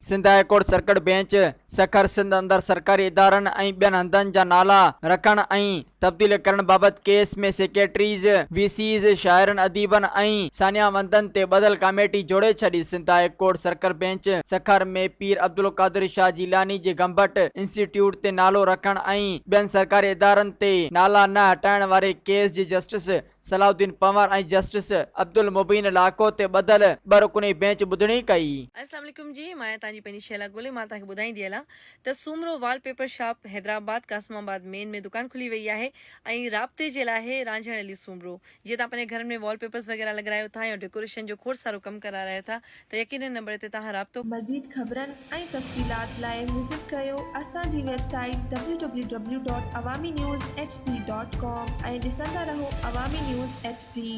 Sindh high court circuit bench Sukkur Sindh اندر سرڪاري ادارن ۽ ٻين هنڌن جا نالا رکڻ ۽ تبديل ڪرڻ بابت ڪيس ۾ سيڪريٽريز، وي سيز، شاعرن، اديبن ۽ ساڃاهه وندن تي ٻڌل ڪاميٽي جوڙي ڇڏي. Sindh high court circuit bench Sukkur ۾ Pir Abdul Qadir Shah Jilani جي گمبٽ انسٽيٽيوٽ تي نالو رکڻ ۽ ٻين سرڪاري ادارن تي نالا نه هٽائڻ واري ڪيس جي justice Salahuddin Panhwar ۽ justice Abdul Mubeen Lakho تي ٻڌل ٻه رڪني بينچ ٻڌڻي ڪئي. اسلام عليڪم جي مان آهيان توهان جي پنهنجي شهلا گولي مان توهان کي ٻڌائيندي هلان ته Soomro wallpaper shop Hyderabad Qasimabad main ۾ دڪان کلي وئي آهي ۽ رابطي جي لاء آهي رانجهڻ علي سومرو جي توهان پنهنجي گهرن ۾ وال پيپرز وغيره لڳرايو ٿا يا ڊيڪوريشن جو کوڙ سارو ڪم ڪرارايو ٿا ته يقينن نمبر تي توهان رابطو مزيد خبرن ۽ تفصيلات لاء وزٽ ڪريو اسان جي website W W W dot Awami news H D dot com ۽ ڏسندا رهو عوامي نيوز ايڇ ڊي.